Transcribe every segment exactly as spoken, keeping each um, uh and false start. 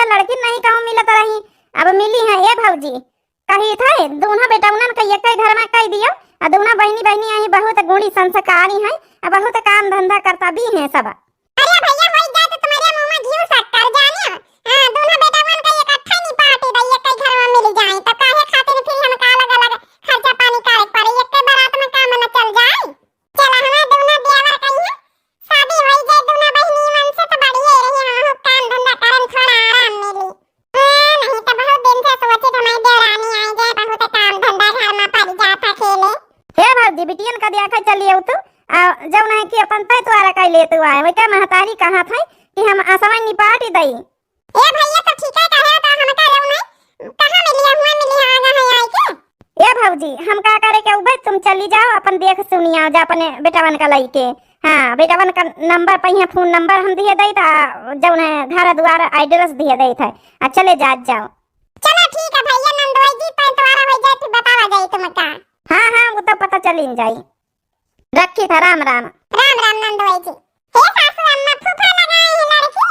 लड़की नहीं कहूँ मिलत रही, अब मिली है। ए भौजी, कही थे दोनों बेटौनन का एक घर में कह दियो, आ दोनों बहिनी बहिनी आई बहुत गुणी संस्कारी हैं, आ बहुत काम धंधा करता भी हैं सब। अरे भैया, होई जाए तो तुम्हारे मुंह में घी शक्कर जाने। हाँ, दोनों बेटौनन का इकट्ठा निपाटी दे, एक ही घर में मिल जाए, तो काहे खातिर फिर हमका अलग अलग खर्चा पानी करे के पड़े, एक के बारात में काम न चल जाए। चला हमार दोनों देवर कहिए शादी होई जाए दोनों बहिनी मन से तो बढ़िया रही, हम काम धंधा करन थोड़ा आराम मिली। हाँ, नहीं तो बहुत दिन से सोचित हमारी देवरानी आई जाए, बहुत काम धंधा घर में पड़ जात अकेले। हे भौजी, बिटियन का देखा चलिए तू, आ, जौन है कि अपन तय तुआरा कइ ले तू आए, वही का महतारी कहा था कि हम असमय निपाट दई। ए भैया, तो ठीक है कहे, तो हमका जौन है, कहाँ मिली है, हुआ मिली है, आगा है आई के। ए भौजी, हम का करे के उबे, तुम चली जाओ, अपन देख सुनी आओ जा अपने बेटवन का लइके। हाँ, बेटवन का नंबर पहिया, फोन नंबर हम दिए दई था, जौन है घर द्वार एड्रेस दिए दई था, आ चले जात जाओ। चलो ठीक है भैया, नंदोई जी, तय तुम्हारा हो जाए, फिर बतावा जाए तुमका। हाँ हाँ, वो तो पता चली जाई। रखी था, राम राम। राम राम नंदोई जी। हे सासू अम्मा, फूफा लगाए हैं लड़की।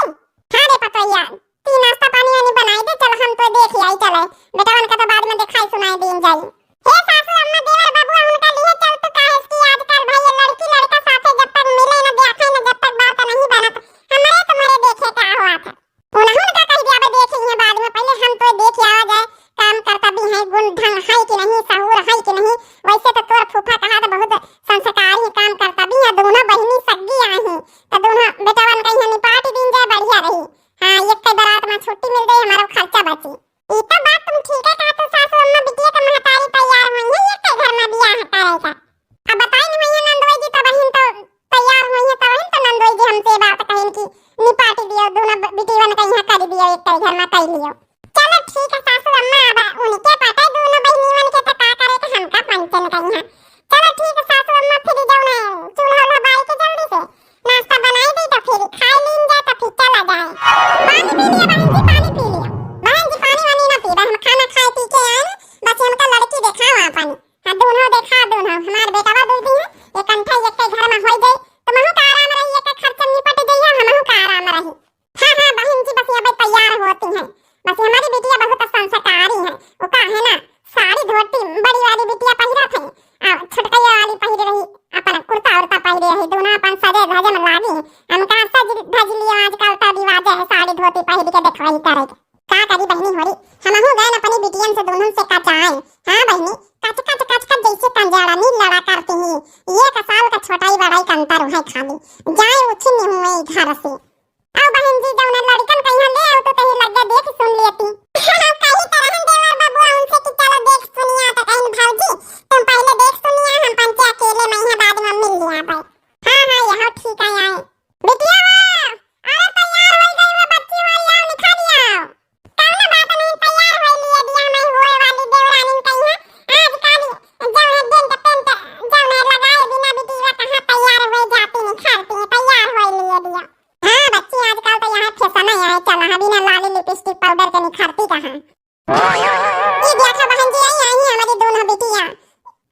हाँ रे पतोहिया, ती नाश्ता पानी वानी बनाई दे, चल हम तो देख आई चले। बेटवन का तो बाद में दिखाई सुनाई दीन जाई। हे सासू अम्मा, देवर बबुआ उनका लिए चल तू, काहे कि आजकल भाई ये लड़की लड़का साथे जब तक मिले न देखे न जब तक बात नहीं बनत, हमरे तुम्हारे देखे का हुआ था। उन्होंने का कह दिया, "बे देख लिए बाद में, पहले हम तो देख आवा जाए, काम करता भी है, गुण ढंग है कि नहीं, सहूर है कि नहीं।" वैसे तो तोर फूफा कहा तो बहुत संस्कारी है, काम करता भी है, दोनों बहिनी सग्गी आई हैं, तो दोनों बेटवन का यहाँ निपाट दीन जाए, बढ़िया रही। हाँ, एक के बारात में छुट्टी मिल जाए, हमारा खर्चा बची। ई तो बात तुम ठीक है कहा, तो सासू अम्मा बिटिया का महतारी तैयार हुई है, एक के घर में बियाह करे का। अब बताई नहीं हुई है नंदोई जी, तो बहिन तो तैयार हुई है, तो बहिन तो नंदोई जी हमसे बात कहिन कि निपाटी दियो, दोनों ब-, बिटियवन का यहाँ कर दियो, एक ही घर में कर लियो। चलो ठीक है सासू अम्मा, अब उनके पटे दोनों बहिनीवन के, तो का करे के हमका पंचन का यहाँ। चलो ठीक है सासू अम्मा, फिर जाओ ना, चूल्हा उल्हा बाल के जल्दी से नाश्ता बनाई दे, तो फिर खाए लीन जाए, तो फिर चला जाए। पानी पी लिया बहन जी, पानी पी लिया। बहन जी पानी वानी ना पीबे, हम खाना खाए पी के आए ना, बस हमका लड़की देखावा अपन। हाँ, दोनों देखा, दोनों। हमार बेटवा दो दी है, एक कंठा एक के घर में होई जाई, तुमहू का आराम रही, एक खर्च निपट जाई, हमहू का आराम रही। हाँ, हाँ, बहन जी, बस ये अबे तैयार होती हैं। बस ये हमारी बिटिया बहुत संस्कारी है। वो का है ना, साड़ी धोती बड़ी वाली बिटिया पहिरत है, आ, छोटकैया वाली पहिरे रही, अपन कुर्ता उर्ता पहिरे रही, दोनों अपन सजे धजे में लागी हैं। हम कहा सज धज लियो, आजकल तो रिवाज है साड़ी धोती पहिर के दिखाई करे के। का करी बहिनी होरी, हमहू गए अपनी बिटियन से दोनों से कचाए। हाँ बहिनी, कच कच कच कच जैसे कंजाड़ा नी लड़ा करती ही। एक साल का छोटाई बड़ाई का अंतर है खाली। जाए उछिन हुए घर से। आओ बहन जी, जौन लड़कन कहिया ले आओ तो कहीं लग गए देख सुन लेती। हम कही तो रहन देवर बबुआ उनसे कि चलो देख सुनिया, तो कहीं भौजी तुम पहले देख सुनिया, हम पंचे अकेले में यहाँ बाद में मिल लिया भाई। हाँ हाँ, यहाँ ठीक है आए। बिटिया हो, अरे तैयार हो गई वो बच्ची हो, आओ निखा दिया। कौनो बात नहीं, तैयार हो लिए दिया, हमारी होए वाली देवरानी कहिया। आजकल जौन है डेंट पेंट जौन है लगाए बिना बिटिया कहाँ तैयार हो जाती, निखरती है, तैयार हो लिए दिया। हाँ बच्ची, आजकल तो यहाँ फैशन है, चला है बिना लाली लिपस्टिक पाउडर के निखरती कहाँ। ये देखा बहन जी, आई, आई हमारी दोनों बिटिया।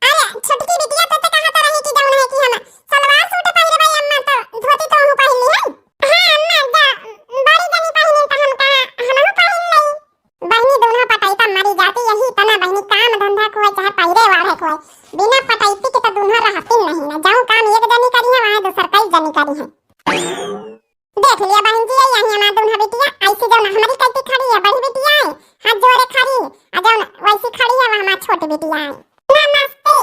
अरे छोटकी बिटिया तो, तो कहत रही कि जौन है कि हम सलवार सूट पहिरबै अम्मा, तो धोती तो हम पहिन ली है। हाँ अम्मा, जा, बड़ी जनी पहिने तो हम कहा, हमहू पहिन लई। बहनी दोनों पटाई त मरी जाती, यही तना बहनी काम धंधा को है, चाहे पहिरे वाले को है, बिना पटाई के तो दोनों रहती नहीं ना। जाऊँ काम एक जनी करी है, वहाँ दूसर कई जनी करी है। देख लिया बहन जी, यही हमार दोनों बिटिया, ऐसी जौन हमारी कटी खड़ी है, बड़ी बिटिया है, हाथ जोड़े खड़ी, आ जौन वैसी खड़ी है, वो हमार छोटी बिटिया है। नमस्ते,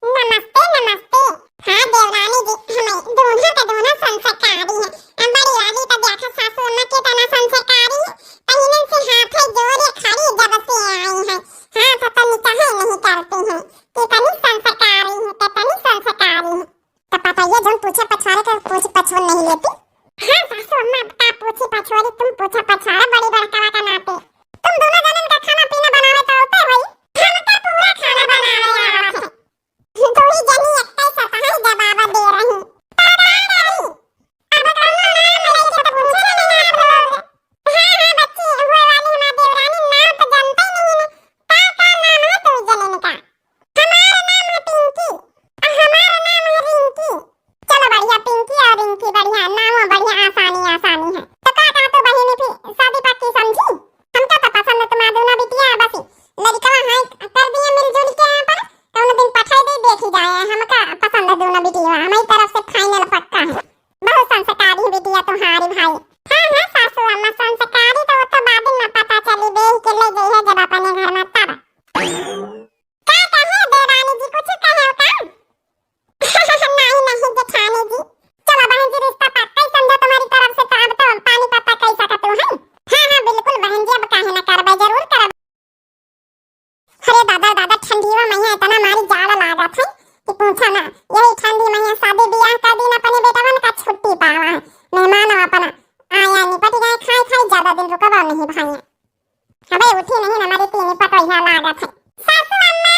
नमस्ते, नमस्ते। हाँ देवरानी जी, हमें दोनों के दोनों संस्कारी हैं। हम बड़ी वाली तो देखा सासू अम्मा के तना संस्कारी है, पहिनन से हाथ है जोड़े खड़ी जब से आई है, हाथ तो निकाहे नहीं करती हैं। कितनी संस्कारी है, कितनी संस्कारी है। तो पता ये जौन पूछे पछाड़े के पूछ पछोड़ नहीं लेती। हाँ सासू अम्मा, का पूछी पछोड़ी, तुम पूछा पछाड़ा, बड़ी बड़कवा का नाते। तुम दोनों जनन का खाना पीना बनावे तो होते होई। हम तो पूरा खाना बनावे आवत है। दो ही जनी एक ही सतह जवाब दे रही। तरकारी, अब कौनो बात है कि पूछा ना, यही ठंडी महिया शादी बियाह कर दिन, अपने बेटवन का छुट्टी पावा है, मेहमान अपना आया निपट गए, खाए खाए ज्यादा दिन रुकवा नहीं भाई। हबे उठी नहीं ना, हमारी तीनी पतोहिया लागत है। सासू अम्मा,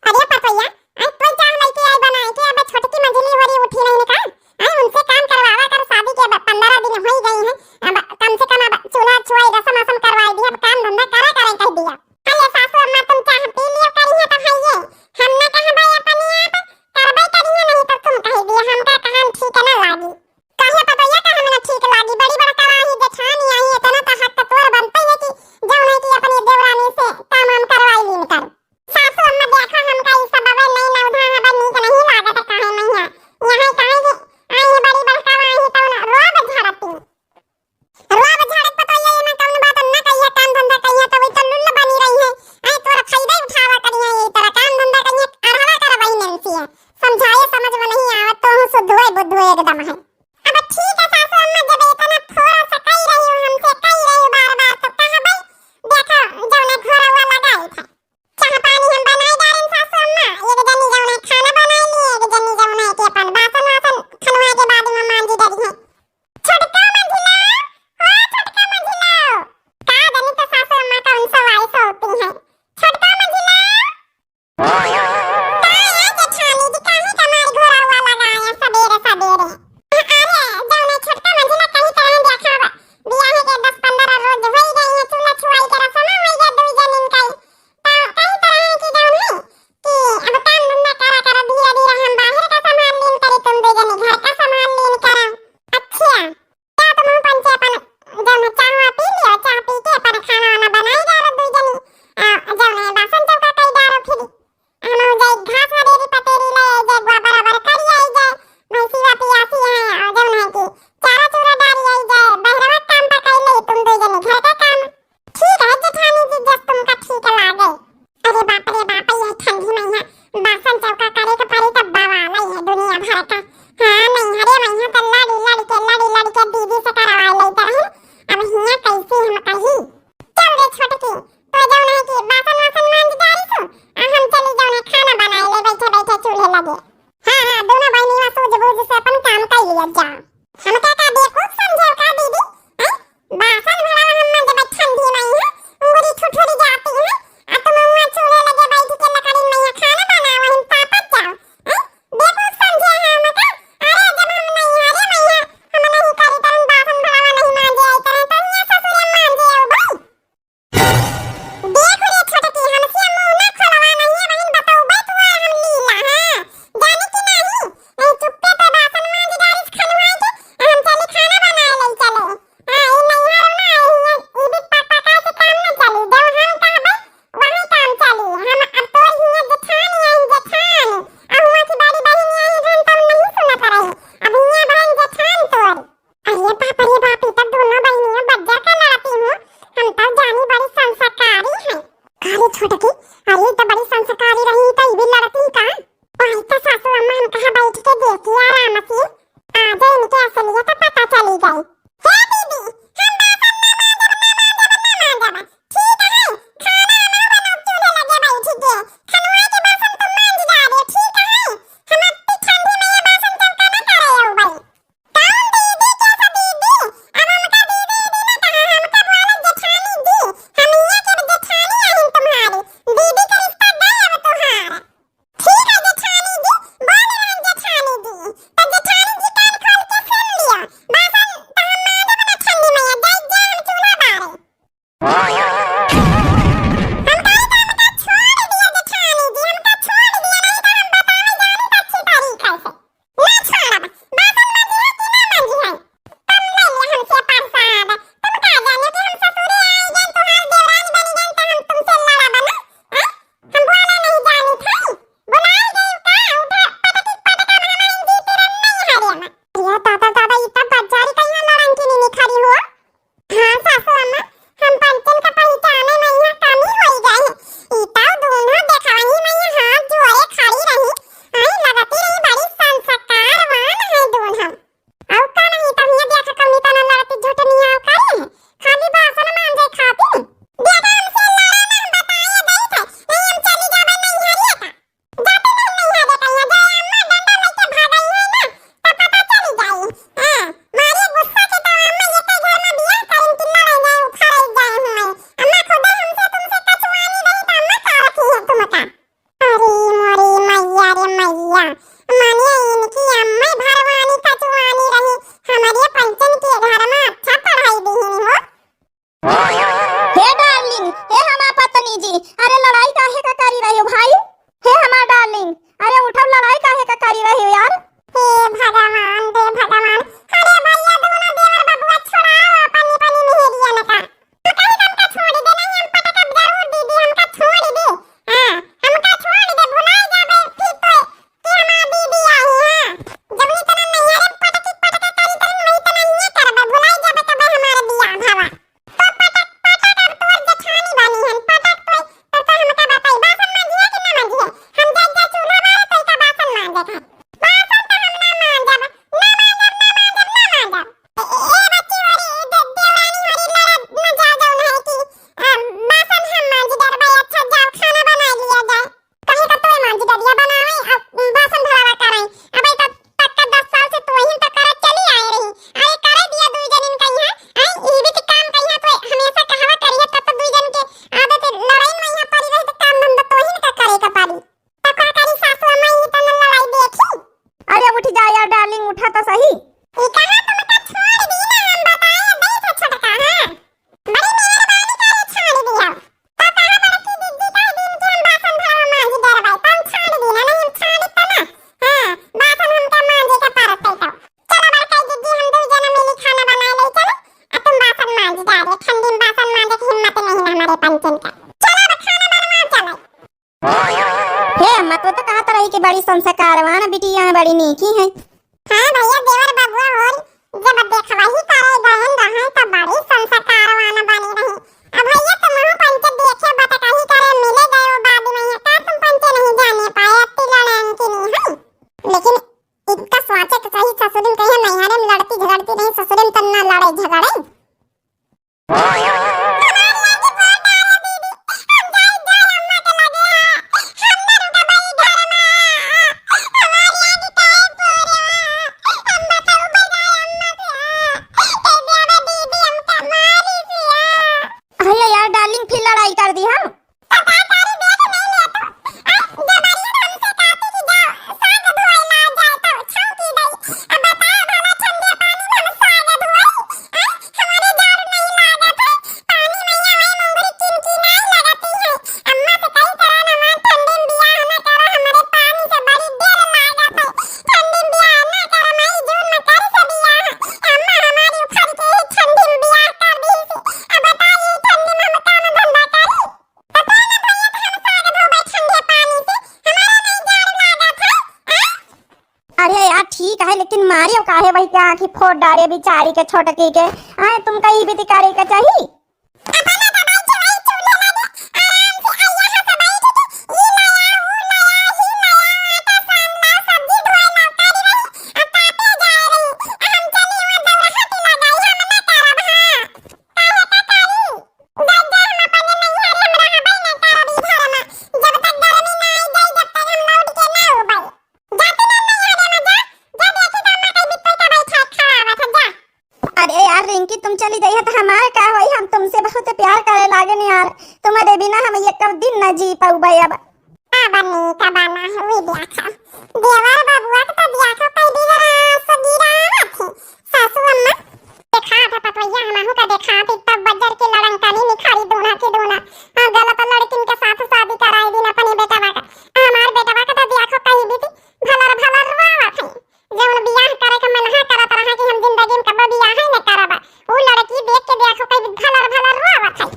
अरे पतोहिया, आई तो चाह लेके आई बनाए के, अब छोटकी मंझली हो रही उठी नहीं का? आई उनसे काम करवावा कर, शादी के अब पन्द्रह दिन हो ही गई है, अब कम से कम अब चूल्हा छुआई रसम असम करवाई दी, अब काम धंधा करा करें कह दिया। अरे सासू अम्मा तुम चाह पी लियो करी है तो है ये, हम ना कहबे अपने आप करबे करी है, नहीं तो तुम कह दिया, हमका कहन ठीक ना लागी। काहे पतोहिया का हमें ठीक लागी, बड़ी बड़का रही जेठानी आई, इतना तो हक तो तोर बनते है कि जौन है कि अपनी देवरानी से काम हम करवाई लीन कर। सासू अम्मा देखा हमका ई सब अब नहीं नौधा हबे नीक नहीं लागत काहे मैया। यहाँ काहे कि आई बड़ी बड़का रही तो रोब झड़ती। रोब झड़त पतोहिया ये ना कौन बात ना कहिया काम धंधा हे हमार पत्नी जी, अरे लड़ाई काहे का करी रही हो भाई? हे हमार डार्लिंग, अरे उठो, लड़ाई काहे का करी रही हो यार? हे भगवान, हे भगवान, अरे भैया दोनों देवर बबुआ छोड़ाओ अपनी अपनी मेहरियन का। तो कहीं हमका छोड़ दे, नहीं हम पटकब जरूर दीदी, हमका छोड़ दे। हाँ, हमका छोड़ दे, भुलाई जाबे फिर तो कि हमार दीदी आई है। जब इतना नैहरे पटकी पटका करी तनी वही तना ये करबे, भुलाई जाबे तबे हमारे बियाह भवा। तो पटक पटक अब तोर जेठानी बनी हन, पटक तो, तो, तो हमका बताई, बासन मांजिए कि ना मांजिए? हम जा, जा चूल्हा बारे तो का बासन मांजे का। बासन तो हम ना मांजब, ना मांजब, ना मांजब, ना मांजब। ए, ए बच्ची वाली, दे, देवरानी वाली लड़ा न जा जाओ ना कि, आ, बासन हम मांज डरबे, अच्छा जाओ खाना बना लिया जाए। कहे का तोय मांझी ददिया बनावे, अब बासन धोवा करे। अब ई त पक्का दस साल से तोहिन त करत चली आए रही। अरे करे दिया दुई जनिन कहिया, आई ई भी त काम कहिया तो हमेशा कहवा करिया, तब तो दुई जन के आदत लड़ाई में यहाँ पड़ी रही तो काम धंधा तोहिन का करे का पड़ी। तो का करी सासू अम्मा, ई त न लड़ाई देखी। अरे उठ जा यार डार्लिंग, उठा तो सही। ई कहा तुमका छोड़ दी ना, हम बताए दे से छोटका, हाँ। बड़ी मेहरबानी करे छाड़ दिया। तो कहा बड़की दीदी कह दिन के हम बासन धोवा मांझी डरबे, तो हम छाड़ दी ना, नहीं हम छाड़ तो ना। हाँ, बासन हमका मांझे के परत है तो। चलो बड़की दीदी, हम दो जना मिली खाना बना ले चलो। आ तुम बासन मांझी जा रहे, ठंडी में बासन मांझे की हिम्मत नहीं है हमारे पंचन का। चलो अब खाना बनवा चलो। हे अम्मा, तो, तो कहत रही कि बड़ी संस्कारवान बिटिया है, बड़ी नीकी है। हाँ भैया, देवर बबुआ होल, जब देखवा ही करे गए रहन तो बड़ी संस्कारवान बनी रही। अब भैया तुम पंचे देखे बतकही करे मिले गए वो बाद में, यहाँ का तुम पंचे नहीं जाने पाए, अत्ती लड़न की नहीं है। लेकिन इनका सोचे के सही, ससुरिन कहीं नैहरे में लड़ती झगड़ती रही, ससुरिन तन्ना लड़े झगड़े। अरे यार डार्लिंग, फिर लड़ाई कर दी हम। अरे यार ठीक है, लेकिन मारियो काहे वही के आँखी फोड़ डारे बिचारी के छोटकी के। आए तुमका ई विधि करे के चाही। अरे यार रिंकी, तुम चली जइहा तो हमार का होई, हम तुमसे बहुत प्यार करे लागेन यार, तुम्हरे बिना हम एक दिन न जी पउबे अब। का बनी का बना है, वी देखा। देवर बबुआ के तो देखो कई दिन रास गिरावत है। सासू अम्मा। देखा था पतवैया, हमहू का देखा थी, तब बजर के लड़ंकानी निखारी दूना के दूना। हाँ, गलत लड़किन के साथ शादी कराई दिन अपने बेटवा का। हमार बेटवा का तो देखो कई बीती भलर भलर रोवत है। जौन बियाह करे के मनहा करत रहा कि हम जिंदगी में कबो बियाह ही न करब, उ लड़की देख के देखो कई भलर भलर रोवत है।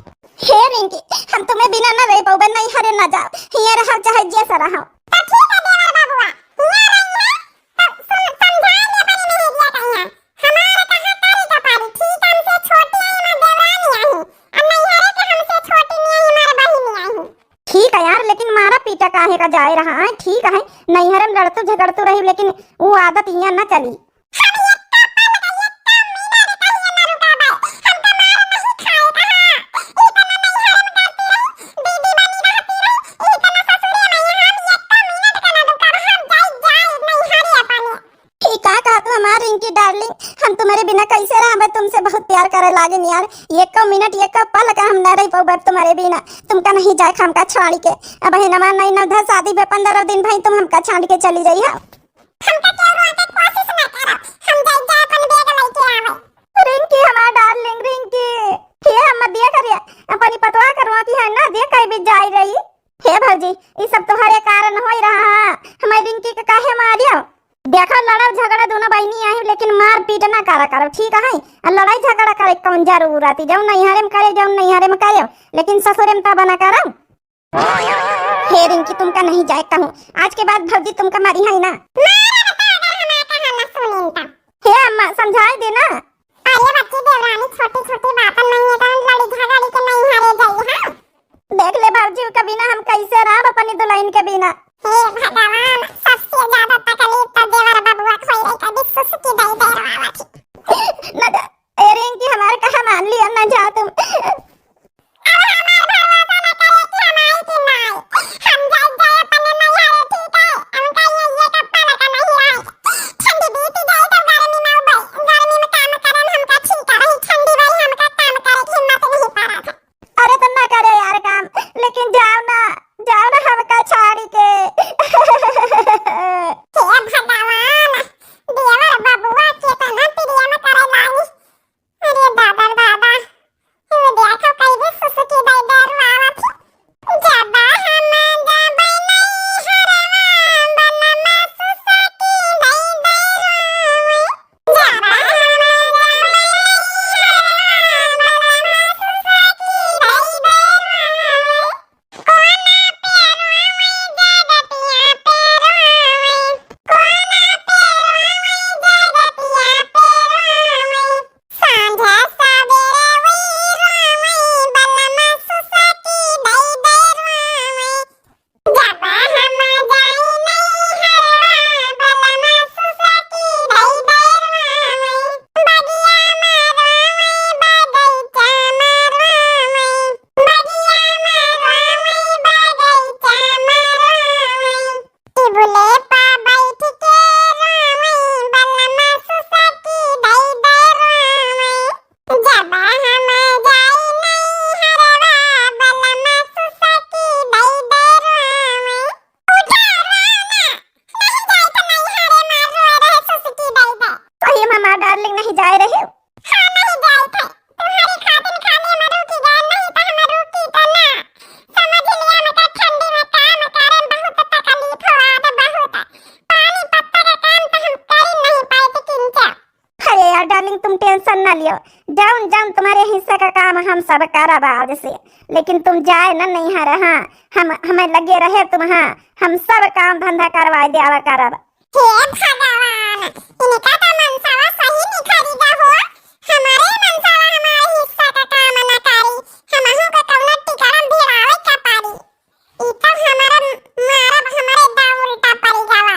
हे रिंकी, हम तुम्हें बिना न रह पउबे, नैहरे न जाओ, हियाँ रहो चाहे जैसा रहो। तो ठीक है देवर बबुआ, हियाँ रही है, तो सुन, समझा ले अपनी मेहरिया का यहाँ। हमारे कहाँ करी का पारी, ठीक हमसे छोटी आई हमार देवरानी आई, और नैहरे के हमसे छोटी नहीं आई हमार बहिनी आई। ठीक है यार, लेकिन मारा पीटा काहे का जाए रहा है? ठीक है, नैहरे में लड़तू झगड़तू रही, लेकिन उ आदत हियाँ न चली। ई का कहत हो हमार रिंकी डार्लिंग, हम तुम्हरे बिना कैसे रहबे? तुमसे बहुत प्यार करे लागेन यार। एको मिनट, एको पल का हम न रह पउबे तुम्हरे बिना। तुमका नहीं जाए हमका छाड़ी के। अब है हमार नई नवधा शादी भे पंद्रह दिन भई, तुम हमका छाड़ के चली जइहा। हमका केहू रोके कोशिश न करो, हम जाई जाए अपन बैग लेके आवे। रिंकी हमार डार्लिंग रिंकी, ये हम दिया करिया, अपनी पतवा करवा भी जाई रही। हे भौजी, ई सब तोहरे कारण होई रहा है। हमारी रिंकी के काहे मारियो? देखो, लड़ब झगड़ा दोनों बहिनी आई, लेकिन मार पीट ना करा करो, ठीक है? आ लड़ाई झगड़ा करे कौन जरूरत है? जौन नैहरे में करे, जौन नैहरे में करे, लेकिन ससुरे में तब ना करो। हे रिंकी, तुमका नहीं जाए कहूँ, आज के बाद भौजी तुमका मारी है ना। मारा बता, अगर हमार कहना सुनिन त। हे अम्मा, समझाए दे ना। अरे बच्ची देवरानी, छोटी छोटी बातन नहीं है, तो लड़ी झगड़ी के नैहरे जाई, हाँ? देख ले भौजी, के बिना हम कैसे रहब अपनी दुल्हन के बिना। हे भगवान, सबसे ज्यादा तकलीफ तो देवर बबुआ खोई रही, कभी सुसुकी दई दे रहा थी। ना जा, ए रिंकी, हमार कहा मान लिया, ना जा तुम। अब हमार भरोसा ना करे कि हम आई कि ना आई। हम जाए, जाए अपने नैहरे, ठीक है? हमका ये, ये कपड़ा लगा नहीं आई। ठंडी बीत जाए तो गर्मी में उबई, गर्मी में काम करन हमका ठीक रही, ठंडी भाई हमका काम करे की हिम्मत नहीं पड़ा था। अरे तो ना करे यार काम, लेकिन जाओ ना, जाओ ना हमका छाड़ी के। हे भगवान, देवर बबुआ केतना प्रेम करे लागी। अरे दादा रे दादा, ये देखो कैसे सुसुकी दई दे रुआवत ही। जब हम जाबै नैहरवा, बलमा सुसुकी दई दे रुआवै। जब हम जाबै नैहरवा, बलमा सुसुकी दई दे रुआवै। कोना पे रोवै, जगतिया पे रोवै। कोना पे रोवै, जगतिया पे रोवै। सांझ सबेरे वही रोवै, बलमा सुसुकी दई दे रोवै। जब हम जाई नैहरवा, बलमा सुसुकी दई दे रोवै। बगिया में रोवै, बगीचा में रोवै। बगिया में रोवै, बगीचा में रोवै। टेबुले पा बैठ के रोवै, बलमा सुसुकी दई दे रोवै। जब हम जाई नैहरवा, बलमा सुसुकी दई दे रोवै। उठा रोना, नहीं जाई तो नैहरे मार रोए रहे सुसुकी दई दे। सही में हमार डार्लिंग नहीं जाए रहे। हाँ, नहीं जाई थे। तुम्हारी खातिर खाली हम रुकी गए, नहीं तो हम रुकी तो ना। समझ लिया, हमका ठंडी में काम करे में बहुत तकलीफ हुआ था, बहुत। पानी पत्ता का काम तो हम कर ही नहीं पाए थे, किंचा। अरे यार डार्लिंग, तुम टेंशन ना लियो, जौन जौन तुम्हारे हिस्सा का काम हम सब करब आज से, लेकिन तुम जाए ना नैहर, हाँ, हम, हमें लगे रहे तुम, हाँ, हम सब काम धंधा करवाए देवा करब। हे भगवान, इनका तो मनसावा सही निखरी गा हो। हमारे मनसावा हमारे हिस्सा का काम न करी, हमहू का कौनो टिकरम भिड़ावे का पड़ी। ई तो हमारा मारब, हमारे दाव उल्टा पड़ी गवा।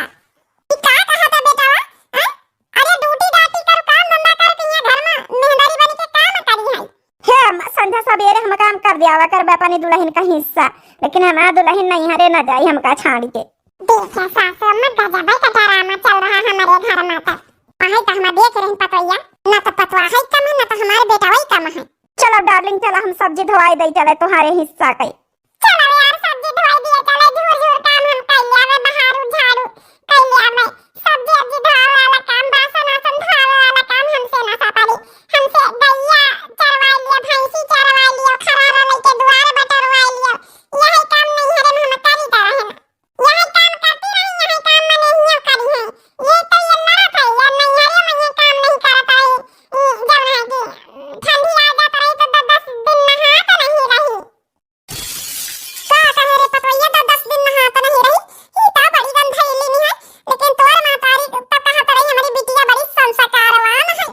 ई का कहा था बेटावा? हैं? अरे ड्यूटी डाटी कर, काम धंधा कर के यहाँ घर में मेहंदारी बनी के काम करी है। हे अम्मा, संझा सबेरे हम काम कर दियावा करबे अपनी दुल्हन का हिस्सा, लेकिन हमार दुल्हन नैहरे न जाई हमका छाड़ी के। देखे सासु अम्मा, गजबै का ड्रामा चल रहा हमारे घर में तो। आहे तो हम देख रही पतोइया, ना तो पतवा है कम है, ना तो हमारे बेटा वही कम है। चलो डार्लिंग, चलो हम सब्जी धोवाई दे चले तुम्हारे हिस्सा के। चलो यार, सब्जी धोई दिए चले, झूर झूर काम हम कर लिया, मैं बहारू झाड़ू कर लिया, मैं सब्जी अब्जी धोवे वाला काम, बासन वासन धोवे वाला काम हमसे ना सपरी, हमसे गैया चरवाई लिया, भैंसी चरवाई लिया, खरारा लेके दुआरे बटरवाई लिया, यही काम नैहरे में हम करी तो रहे ना। यही काम करती रही, यही काम मने हियो करी है। ये तो ये लड़त है, ये नैहरे में ये काम नहीं करत है। ये जब है कि ठंडी आ जात रही तो द-, दस दिन नहात नहीं रही। का कहे रे पतवैया, तो दस दिन नहात नहीं रही। ई तो बड़ी गंधैली नहीं है, लेकिन तोर महतारी तो कहत रही हमारी बिटिया बड़ी संस्कारवान है।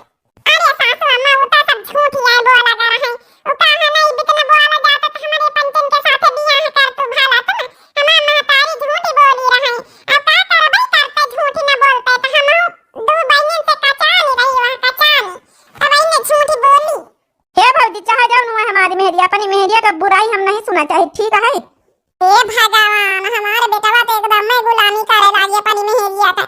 अरे सासू अम्मा, उ तो सब झूठ याय बोला गा रहे। उ कहा नहीं बिकन बोला जाता तो हमारे पंचन के साथ बियाह कर तू भला तुम। हमार महतारी झूठ बोली रहे। अब का करबे करते, झूठ न बोलते तो हम दो बहन से कचानी रही वहाँ कचानी। तब इन्हें झूठ बोली। हे भौजी, चाहे जौन हुआ हमारी मेहरिया, अपनी मेहरिया का बुराई हम नहीं सुना चाहे, ठीक है? हे भगवान, हमारे बेटवा तो एकदम में गुलामी करे लागी अपनी मेहरिया का।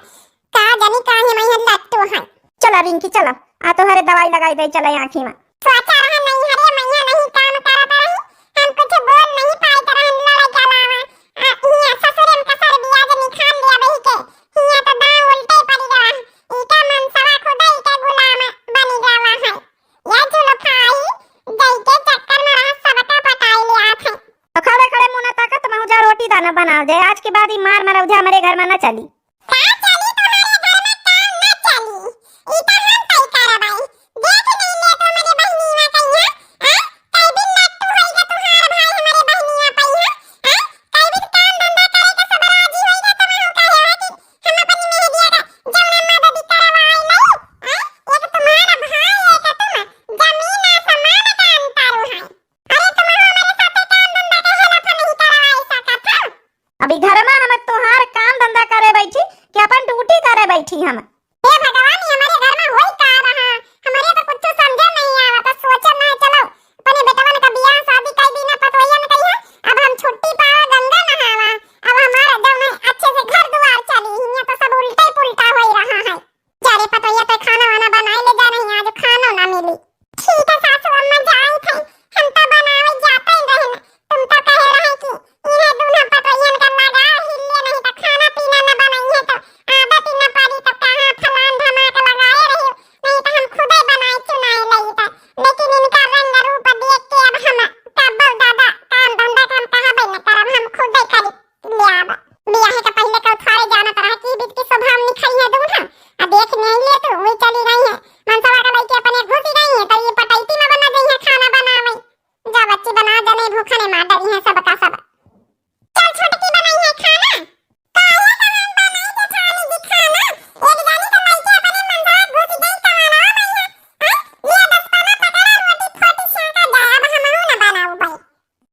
का जानी काहे में ये लट्टू है। चला रिंकी, चला, आ तोहरे दवाई लगाई दे, चला आँखी में। सोचा रहा नैहरे मैया नहीं काम करत रही, हम कुछ बोल नहीं पाइत रहन लड़ाई के अलावा। आ, हियाँ ससुरे में कसर बियाज निखान लिया बही के, हियाँ तो दाम उल्टे पड़ी गवा। ई का मनसवा खुदा ई का गुलाम बनी गवा है। या जुल्फाई, जई के चक्कर में रहा सबका पटाई ले आत है। तो खड़े खाना बनावा जाए। आज के बाद ई मार मरौजा हमरे घर मा न चली। का चली तुम्हारे घर मा, काम न चली? ई त हम तय करब आई। देख नहीं ले तो हमरे बहिनिया कहिया, हैं? कई दिन लट्टू होइगा तुम्हार भाई हमरे बहिनिया पइहा, हैं? कई दिन काम धंधा करे के सब राजी होइगा, तो हम कहे है कि हम अपनी मेहरिया का जौन मदद करवाई लई, हैं? एक तुम्हारा भाई, एक तुम, जमीन आसमान का अंतर है। अरे, तुम हमरे साथे काम धंधा के हेलफा नहीं करवाई सकत हो? अभी घर मा हम तोहार काम धंधा करे बैठी कि अपन ड्यूटी करे बैठी हम? हे भगवान, ये हमरे घर मा होई का रहा? हमरे तो कुछ समझे नहीं आवा, तो सोचल ना, चलो अपने बेटवन का बियाह शादी कर दी ना, पतोहियन कही है, अब हम छुट्टी पावा, गंगा नहावा, अब हमारा जौन है अच्छे से घर दुआर चली, हियां तो सब उल्टा ही पुल्टा होई रहा है। जा रे पतोहिया, तो खाना वाना बनाए ले जा, नहीं आज खानो ना मिली। ठीक है सासू अम्मा, जाई थे, हम तो बनावे जाते ही रहे ना, तुम तो कहे रहे कि इन्हें दूल्हा पतोहियन का लगा हिल्ले, नहीं तो खाना पीना न बनाई है तो आदत ही न पड़ी, तो कहाँ फलान धमाक लगाए रही, नहीं तो हम खुदे बनाए चुनाए लई तो, लेकिन इनका रंग रूप देख के अब हम कब्बो दादा काम धंधा का हम कहबे न करब, हम खुदे करी। ले आवा। बियाहे के पहिले कउथारे जानत रहा कि बिटिया के स्वभाव निखई है दूल्हा। आ देख नहीं ले तू, वही चली गई है। मनसवा का लइके अपने घुसी गई है, तो ये पटैती में बना गई है खाना बनावे। जा बच्ची बना, जने भूखने मार डरी है सबका सब। चल छोटकी बनाई है खाना। काहे का हम बनाई जेठानी जी खाना? एक जानी के लइके अपने मनसवा घुसी गई कमाना हो गई है। हाँ? ले दस पाना पकड़ा, रोटी फोटी छेंका जाए, अब हमहू न बनाऊ भाई।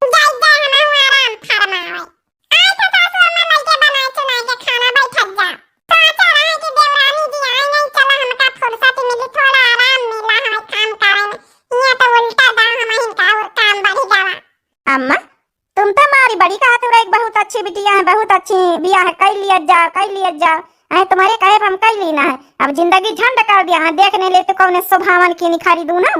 जाई जा, हमहू आराम फरमावे। आय तो सासू अम्मा लइके बनाए चुनाए के खाना बैठत जा। सोचा रहे कि देवरानी जी आई नहीं, चला हमका फुर्सत मिली, थोड़ा आराम मिला है काम करे में। ये तो उल्टा दा हम इनका और काम बढ़ी गवा। अम्मा, तुम तो मारी बड़ी कहत हो, एक बहुत अच्छी बिटिया है, बहुत अच्छी बियाह है, कई लिया जाओ, कई लिया जाओ। अरे तुम्हारे कहे पे हम कई लीना है, अब जिंदगी झंड कर दिया है, देख नहीं ले तो कौन सुभावन की निखारी दूना।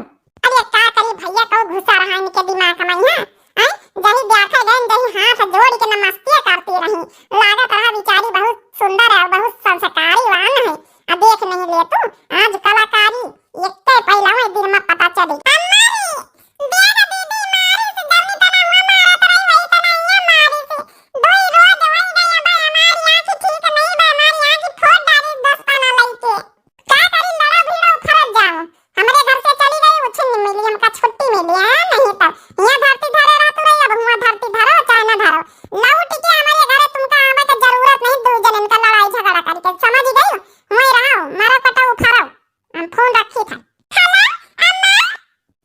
अरे का करी भैया, कऊ घुसा रहा इनके दिमाग में यहाँ, हैं? जही देखा गए, जही हाथ जोड़ के नमस्ते करती रही। लागत रहा बेचारी बहुत सुंदर है, बहुत संस्कारी वान है। आ देख नहीं ले तू, आज कलाकारी एक पहला दिन में पता चली। अम्मा रे, देख दीदी मारी से जौनी तना हुआ मारत रही, वही तना ये मारी से। दोई रोज वही गया बा, हमारी आँख ठीक नहीं बा, हमारी आँख फोड़ डाली दस पाना लइके। का करी, लड़ा भिड़ा उफरत जाओ। हमरे घर से चली गई, उछिन मिली, हमका छुट्टी मिली है, नहीं तो यहाँ धरती धरे रहतू रही, अब हुआ धरती धरो चाहे न धरो, लौट के हमरे घरे तुमका आवे के जरूरत नहीं, दू जन इनका लड़ाई झगड़ा करके, समझ गई? वहीं रहो, मरो कटो उफरो, हम फोन रखी था। हेलो, अम्मा,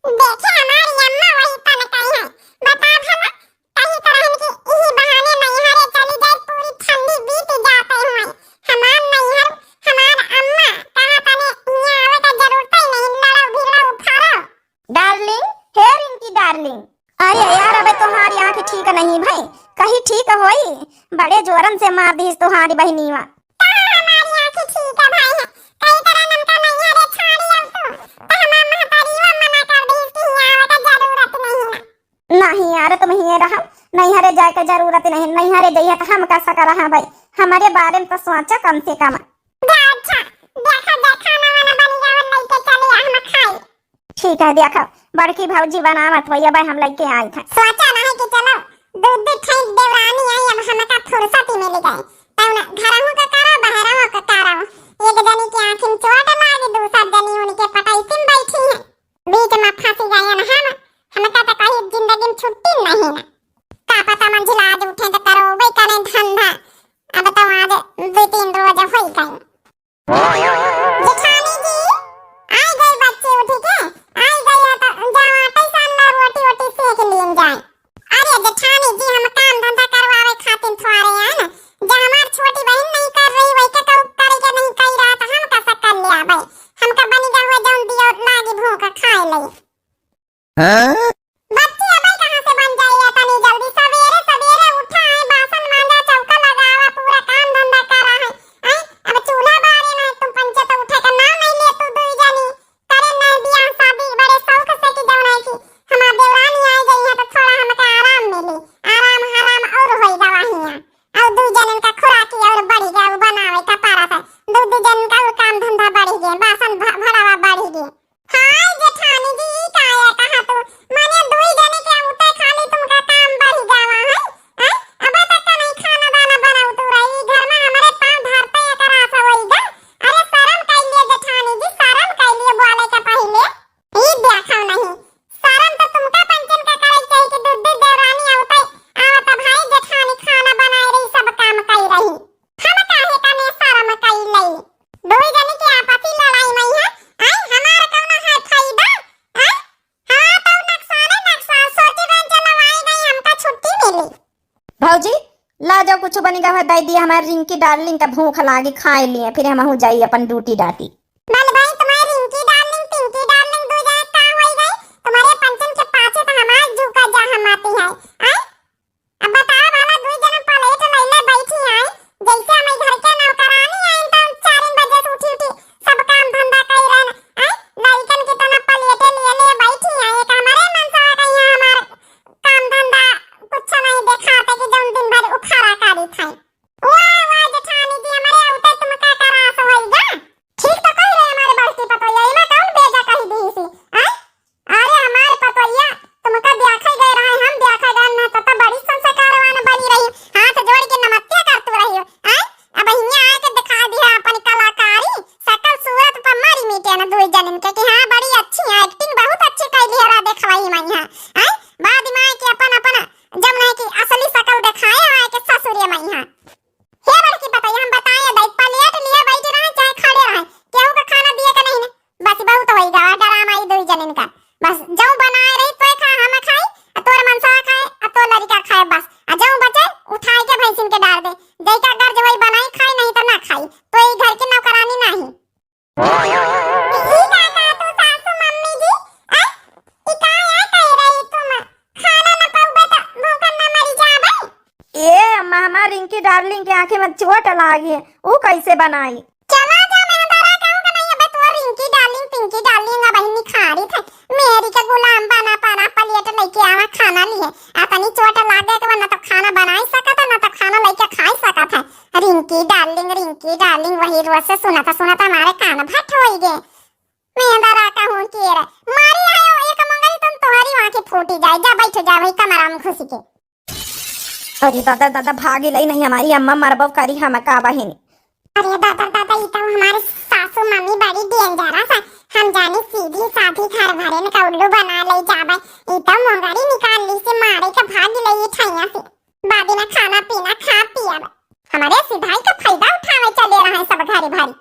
देखे हमारी अम्मा वही पन कही है, बता भला, कही तो रहन कि इही बहाने नैहरे चली जाए, पूरी ठंडी बीत जाते हुए। हमार नैहर, हमार अम्मा, कहा तने यहाँ आवे का जरूरत ही नहीं, लड़ो भिड़ो उफरो। डार्लिंग, हे रिंकी डार्लिंग, अरे यार, अबे तोहारी आँख ठीक नहीं भाई, कहीं ठीक होई, बड़े जोरन से मार दीस तोहारी बहिनीवा। कहाँ हमारी आँख ठीक है भाई, है कई तरह नमका नैहरे छाड़ी अब तू, तो हमार महतारीवा मना कर दीस कि यहाँ आवे का जरूरत नहीं है। नहीं यार, तुम हिये रहो, नैहरे जाए के जरूरत नहीं, नैहरे जइहे तो हम का सका रहा भाई, हमारे बारे में तो सोचो कम से कम। जा अच्छा, देखा जा खाना वाना बन गया, लइके चली आ हम खाई। ठीक है, देखो बड़की भौजी बनावत होई, अब हम लइके आई था। सोचा नहीं कि चलो दू दू ठे देवरानी आई, अब हमका फुर्सत ही मिल गई, तब ना घरहू का करो, बहरहू का करो, एक जनी के आँखी में चोट लागी, दूसर जनी उनके पटैती में बैठी है। बीच में फंसी गए ना हम, हमका तो कहीं जिंदगी में छुट्टी नहीं ना। का पता मंझिला आज उठे तो करो वही करें धंधा। अब तो आज दो तीन रोज हो गए। जेठानी जी, आई गई बच्ची उठ के, आई गई है तो जाओ आटा सान लो, रोटी वोटी सेक लीन जाए। अरे जेठानी जी, हम काम धंधा करवावे खातिर थोड़े आए ना, जब हमार छोटी बहन नहीं कर रही, वही के तो करे के नहीं कही रहा, तो हम कैसे कर लिया भाई? हमका बनी जा हुआ जौन दियो लागी भूख खाए ले। हाँ? बच्ची अबे कहाँ से बन जाई है तनी जल्दी? सवेरे सवेरे उठा है, बासन मांजा, चौका लगावा, पूरा काम धंधा करा है। हैं? अब चूल्हा बारे ना तुम पंचे तो उठे भौजी, ला जाओ, कुछ बनी गवा दइ दिया, हमार रिंकी डार्लिंग का भूख लागी, खाइ लिए, फिर हमहू जाई अपन ड्यूटी डाटी। बल भाई, तुम्हारे रिंकी डार्लिंग, पिंकी डार्लिंग दू जने का होई गई? तुम्हारे पंचन के पाछे तो हमार जू का जा हमाती है, आय? अब बताओ भला, दुई जने प्लेट लइले बैठी हैं, जैसे हम घर के नौकरानी हैं, तो चार बजे से उठी उठी सब काम धंधा कइ रहे हैं, आय? लइकन की तना प्लेटे लिए लिए बैठी हैं, एक हमारे मनसवा का यहाँ हमार काम धंधा कुछ नहीं देखाते कि जौन दिन भर उखाड़ा काढ़ी खाए। वाह, वाह, जेठानी जी, हमारे अवते तुमका करास होइगा। ठीक तो कह रहे हमारे बड़की पतोहिया, एमा कौन बेजा कह दी इसी, आय? अरे हमारे पतोहिया, तुमका देखे गए रहे, हम देखे गए ना, तो, तो बड़ी संस्कारवान बनी रही, हाथ जोड़ के नमस्ते करतू रही, आय? अब हियाँ आके दिखा दिया अपन कलाकारी, सकल सूरत पर मारी मीटे ना दुई जनिन के कि हाँ, बड़ी अच्छी है, acting बहुत अच्छी कैली है, रा देखवाई मैं यहाँ, आय? बाद में आके अपन, अपन जब नहीं कि असली सकल दिखाए आए के ससुरे में यहाँ। हे बड़की पतोहिया, हम बताए दई, प्लेट लिए बैठे रहे चाहे खड़े रहे, केहू का खाना दिए के नहीं ने। बस बहुत होई गवा ड्रामा ई दुई जनिन का। बस जौन बनाए रही तोय खा, हम खाई, आ तोर मनसवा खाए, आ तोर लड़िका खाए बस। आ जौन बचे उठाए के भैंसिन के डार दे। जैका गर्ज वही बनाई खाई, नहीं तो ना खाई। तो ई घर के नौकरानी नहीं। ई का कहा तू सासू मम्मी जी? आ? ई का या कह रही तुम? खाना न पाउबे त भूखन न मरी जाबे? ए अम्मा, हमार रिंकी डार्लिंग के आँखी में चोट लागी है, ऊ कैसे बनाई? चला जा, मैं डरा कहूँ का नहीं, अबे तोर रिंकी डार्लिंग, पिंकी डार्लिंग अब निखारी थे। मेरी के गुलाम बना पना प्लेट लेके आवा खाना लिए। आ तनी चोट लागे के बा, ना तो खाना बनाई सकत है, ना तो खाना लेके खाई सकत है। रिंकी डार्लिंग, रिंकी डार्लिंग, वही रोज से सुनत सुनत हमारे कान भट होई गे। मैं डरा कहूँ के रे, मारी आयो एक मंगरी तुम तोहरी आँखी फूटी जाए। जा बैठ जा वही कमरा में घुसी के। अरे दादा, दादा, भागी लई नहीं हमारी अम्मा मरबो करी हम का बहिनी। अरे दादा, दादा, ई तो हमारे सासू मम्मी बड़ी डेंजरस है। हम जानी सीधी साधी घर भरेन का उल्लू बना ले जाबे। ई तो मोंगरी निकाल ली से मारे के भागी लई ठैया से। बादी में खाना पीना खा पियब। हमारे सिधाई का फायदा उठावे चले रहे सब घरे भरी।